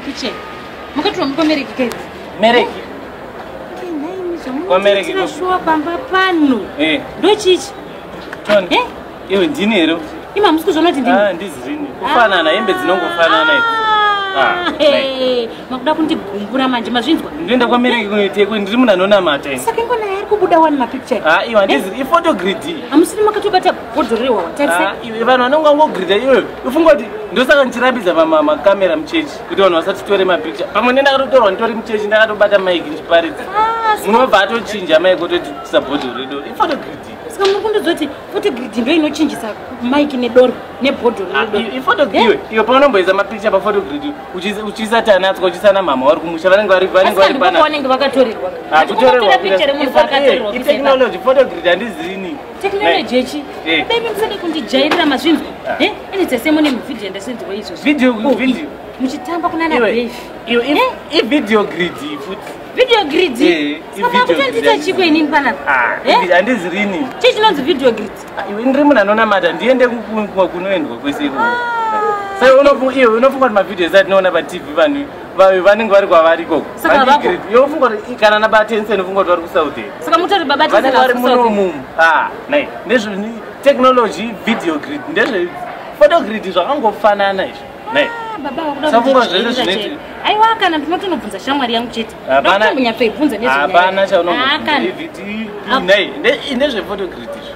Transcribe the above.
Mapicha. Makatorwa muri kwaMereki kaidzi. Mereki. Kwamereki Zvamunoitira shuwa pamba pano. Eh. Ndochichi. Tony. Eh? Iwe ndini here? Ima hamusi kuzviona kuti ndini. Ah, ndizirini. Kufanana, hembe dzinongofanana idzi. Ah, Ah, makuda kundigumbura manje mazvinzwa. Ndinoenda kwaMereki kunoitekwe, ndiri munhu anonamata ini. Saka ingona yaari kubuda wani mapicture. Ah, iwe handizi iphotogrid iyi. Hamusiri makatobata bhodhoro rehwahwa. Tarisai. Ah, iwe vanhu vanenge vangogridha iwe ufunga kuti ndosaka ndichirambidza makamera muchechi kuti vanhu vasatitore mapicture. Pamwe ne ndakatotorwa nditori muchechi ndakatobata maiki ndichiparidza. Ah, Munhu obva atochinja maiki ototisa bhodhoro redoro. Iphotogrid iyi. Saka muri kundiudza kuti photogrid ndo inochinjisa maiki nedoro nebhodhoro Ah, redoro. iphotogrid iwe iwe paunomboisa mapicture paphotogrid uchiisa tanatswa uchiisa namama vari kumusha vanenge vari vanenge Asi vari handiko pana. kwavanenge vakatorerwa. Ah, Handiko kutorerwa kwatora picture remunhu akatorerwa kuisa ipapo. Itechnology, photogrid handizini. Technology yechi. Eh. Baby musade kundijairira mazvinzwa. Eh? Ine tese mune mivhidhiyo yandasenzwa izvozvo. Video Oh, video. Muchitamba kuna na Iwe baby. iwe Eh? ivideo grid iyi futi. Video grid. Eh, Saka i-video makutondiita grid. chiko inini panapa. Ah, Eh? handizi rini. Chii chinonzi video grid? Ah, iwe ndiri munhu anonamata ndiende kunoendwa kwese ikoko. Saka iwe unofunga kuti mavhidhiyo ese atinoona paTV vanhu vanenge vari kwavari ikoko. Saka Vandi vako. grid. Iwe unofunga kuti kana nabaTensen unofunga kuti vari kuSouth here. Saka mutori baba Vanenge vari Tensen vari kuSouth. munomu. Ah, nai. Ndezve technology video grid ndezve photogrid zvakangofanana izvi. Nai. Ah, baba vakuda Safunga kundijairira zvese zvinoiti- chete. Aiwa kana ndinotonobvunza shamwari yangu chete. Hapana. Ndokutombonyatsoibvunza nezvenyaya. Hapana Ah, kana. chaunombobvunza. Ndezve photogrid izvi.